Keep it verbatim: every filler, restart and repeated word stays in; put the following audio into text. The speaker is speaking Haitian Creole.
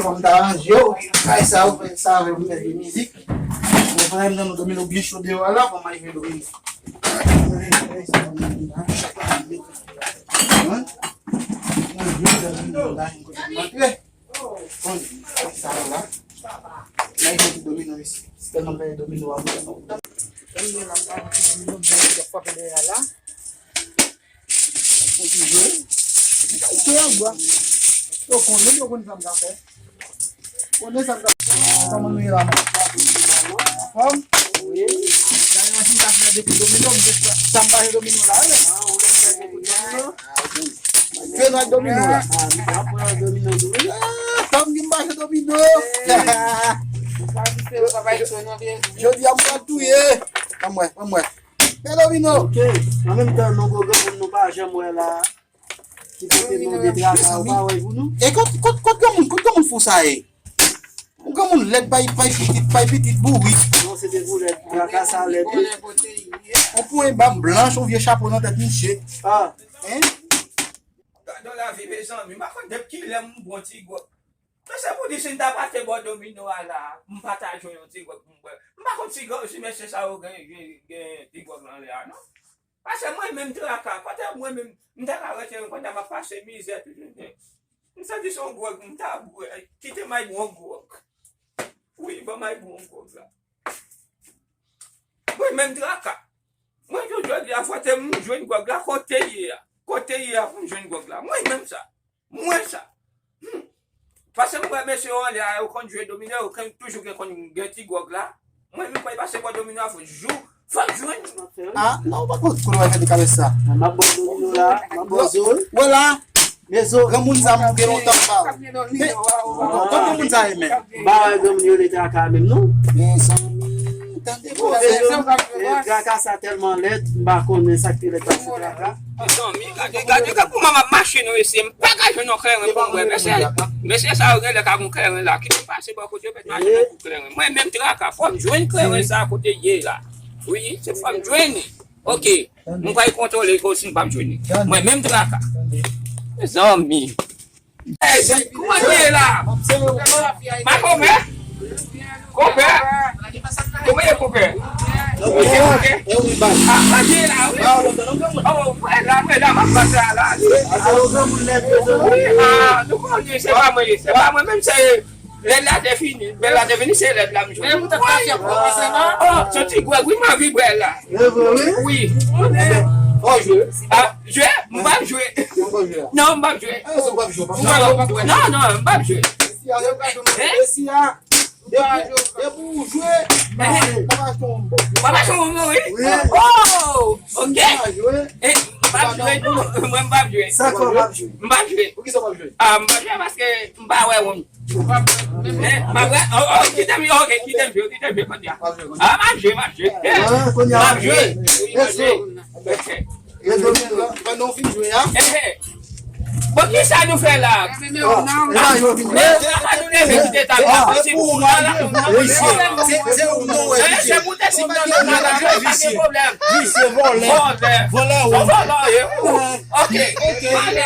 Fò m ta ranje w, kay sa yo, fè sa avè m, fè mizik. Mwen pa renmen nan domino byen cho deyò a la, fò m al jwe domino. Mwen jwe domino la, kote m antre. Bon, sa yo la. M al jwe ti domino isi. Se tèlman m pa jwe domino a, mwen. Domino la, m pa jwe domino, domino, frape dèyè a la. Ou ki jwe? Ou ki an bwa? Yo konnen, yo konn sa m ka fè. Konnen sa m ka fè. Kòman nou ye la, man? Anfòm? Wi. Dayè, si m ta fè de kout domino, m te fè. Sa m pa jwe domino la, wi. Ah, ou te fè de kout domino? Jwe nan domino la. Ah, m pa pran domino tou, wi. Ah, fanm ki m pa jwe domino. Ou pa di se ou pa bay jwe non, byen. Jodi a m pral touye. Ban m wè, ban m wè. Fè domino. Ok. An menm tan, nou gwo granmoun nou pa janm wè la. Ki pote nou de traka, ou pa wè pou nou? E kot, kot, kot granmoun, kot granmoun fou sa ye? Yon granmoun lèd, bay, bay pitit, bay pitit bourik. Non, se te pou lèd. Traka sa lèd, wi. Yon pwen bab blanch, yon vye chapo nan tèt misye. Ah. Hein? Gade lavi, mezanmi, m pa konn depi kilè m bon ti gwòg. Men se pou di si m ta pase bò domino a la, m pa ta jwenn yon ti gwòg pou m bwè. M pa konn si, si mesye sa yo gen, gen, gen ti gwòg nan lè a, non. Paske mwen menm traka, kote mwen menm, m ta ka rete yon kote m ap pase mizè toujou, men m santi se yon gwòg, m ta bwè, kite m al bwè yon gwòg. Wi, ban m al bwè yon gwòg la. Mwen menm traka. Mwen jodi a, fòte m jwenn gwòg la, kote l ye a? Kote l ye a pou m jwenn gwòg la? Mwen menm sa. Mwen sa. Hmm. Paske m wè mesye yo anlè a, yo konn jwe domino, yo konn toujou gen, konn gen ti gwòg la. Mwen menm, fò m pase bò domino a, fò jou, fò m jwenn. Ah, non, ou pa konn kote w al fè de kabès sa. M ap bò domino la, m ap bò zo. Wè la. Men zo. Granmoun sa m gen lontan m pa wè. Men, kot granmoun sa ye menm? M pa wè granmoun yo le traka menm, non. Mezanmi, tande. Bon, men zo, men traka sa tèlman lèd, m pa konnen sa k te lèd pase traka. Mezanmi, gade, gade, gade kòman m ap mache non mesye, m pa ka jwenn yon kleren pou m bwè. Mesye, mesye sa yo genlè ka gon kleren la. Kite m pase bò kote yo, mèt mache nan kou kleren. Mwen menm traka, fò m jwenn kleren sa kote l ye la. Wi, se fò m jwenn li. Ok, m pral kontwole l kou si m pa jwenn li. Mwen menm traka. Mezanmi. Ey, kòman nou ye la? Ma konpè? Konpè? Kòman ye konpè? Ok, ok. Ah, pa gen la, wi. Oh, mwen la, mwen la, m ap bat la, la. Wi, ah, nou konnen, se pa mwen, se pa mwen menm, se lè la te fini, lè la te fini, se lè la m jwenn. Oh, se ti gwòg, wi, m anvi bwè la. Wi. Fò jwe. Ah, Jwe? M p ap jwe. Ou p ap jwe a? Non, m p ap jwe. Ah, se ou p ap jwe, w p ap jwe. Non, non, m p ap jwe. Messi a, messi a. Depi, depi ou jwe, w ap achte yon bonbon. W ap achte yon bonbon, wi? Wi. Oh, ok. Si w pa jwe, eh, m p ap jwe, non. Mwen, m p ap jwe. Sa fè w p ap jwe? M p ap jwe. Poukisa w p ap jwe? Ah, m p ap jwe paske m pa wè wonn. Eh, m ap wè, oh, oh, kite m, ok, kite m jwe, kite m jwe kounye a. W ap jwe kounye a. Ah, m ap jwe, m ap jwe. Ah, kounye a w ap jwe. M ap jwe. Ok. Pandan w fin jwe a. Bon, kisa nou fè la? Men, kisa nou leve kite tab la? Se pou ou la. Se, se ou nou wè, visye. Se pou te si nou nan la, pa gen pwoblèm. Visye, vòlè. Vòlè. Vòlè, vòlè. Ok. Ok. Ale.